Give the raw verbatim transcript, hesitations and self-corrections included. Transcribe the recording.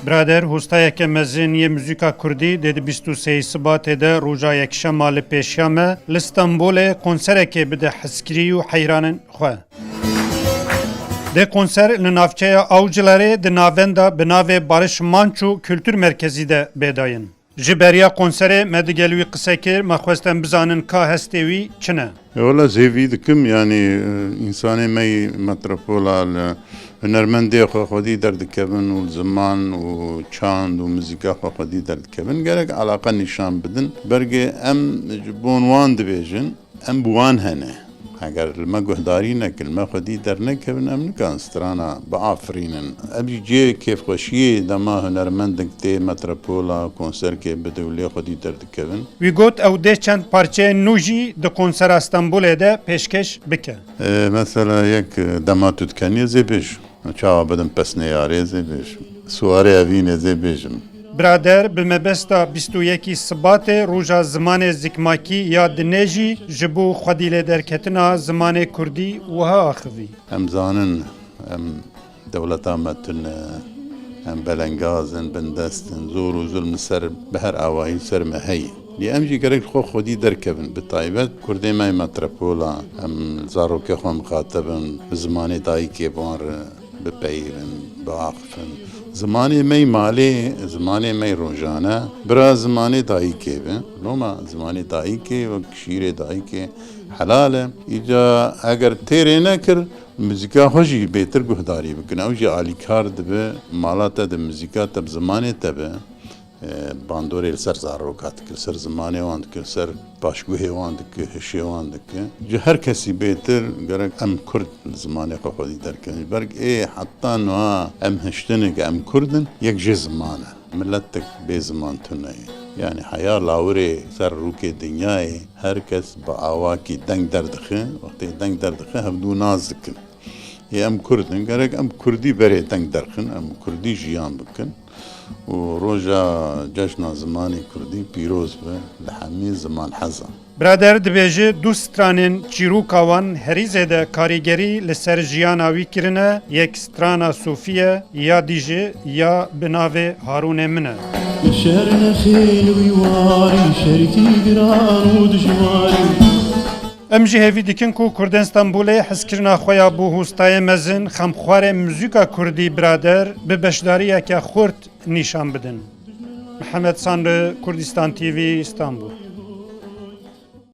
Birader, hostayeke mezin yê muzîka kurdî dê di bîst û sê Sibatê de roja yekşema li pêşiya me li Stenbolê konserekê bide hizkirî û heyranên xwe. Dê konser li navçeya Awcilarê di navenda bi navê Barış Manço Kültür Merkezi de bê dayîn. Ji beriya konserê me digel wî qise kir, me xwest em bizanin ka hestê wî çi ne. E, wela zêvî dikim, yanî, e, însanê me yî metropola li hunermendê xwe xwedî derdikevin û li ziman û çand û muzîka xwe xwedî derdikevin, gerek alaqa nîşan bidin. Bergê em ji bon wan dibêjin, em bi wan hene. Eger li me guhdarî nekin, li me xwedî dernekevin, em nikarin strana biafirînin. Ev jî cihê kêfxweşiyê dema hunermendek tê metropola konserkê bide û lê xwedî derdikevin. Wî got ew dê çend parçeyên nû jî di konsera Stenbolê de pêşkêş bike. E, mesela yek, e, dema tu dikenî ez ê bêjim. Çawa bidim pesnê yarê ez ê bêjim. Suwarê evînê ez ê bêjim. Birader, bi mebesta bîst û yekî Sibatê roja zimanê zikmakî ya dinê jî ji bo xwedîlêderketina zimanê kurdî wiha axivî. Em zanin, em dewleta me tune, em belengaz in, bindest in, zor û zulm li ser bi her awayî li ser me heye. Lê em jî gerek li xwe xwedî derkevin, bi taybet kurdê me yê metropola, em zarokê xwe mixateb in, bi zimanê dayikê bi wan re bipeyivin, biaxifin. Zimanê me yê malê, zimanê me yê rojane, bira zimanê dayikê be. Loma zimanê dayikê wek şîrê dayikê helal e. Îca eger têrê nekir, muzîka xwe jî bêtir guhdarî bikin. Ew jî alîkar dibe, mala te de muzîka te bi zimanê te be. E, bandorê li ser zaroka dike, li ser zimanê wan dike, li ser paşguhê wan dike, hişê wan dike. Ji her kesî bêtir gerek em kurd li zimanê xwe xwedî derkevin. Berg ê heta niha em hiştine ke em kurd in, yek jê ziman e. Miletek bê ziman tune ye. Yanî heya lawirê ser rûkê dinyayê her kes bi awakî deng derdixe, wextê deng derdixe hevdû nas dikin. Ê em kurd in, gerek em kurdî berê deng derxin, em kurdî jiyan bikin û roja cejna zimanê kurdî pîroz be li hemî zimanhezan. Birader dibêje du stranên çîroka wan herî zêde karîgerî li ser jiyana wî kirine, yek strana Sofî ye, ya dî jî ya bi navê Harûnê min e. Şer nexêl wî warî şerîtî giran û dijwarî. Em jî hêvî dikin ku Kurdên Stenbolê hezkirina xwe ya bo hostayê mezin, xemxwarê muzîka kurdî Birader, bi beşdariyeke xurt nîşan bidin. Mihemed Sanri, Kurdistan T V, Stenbol.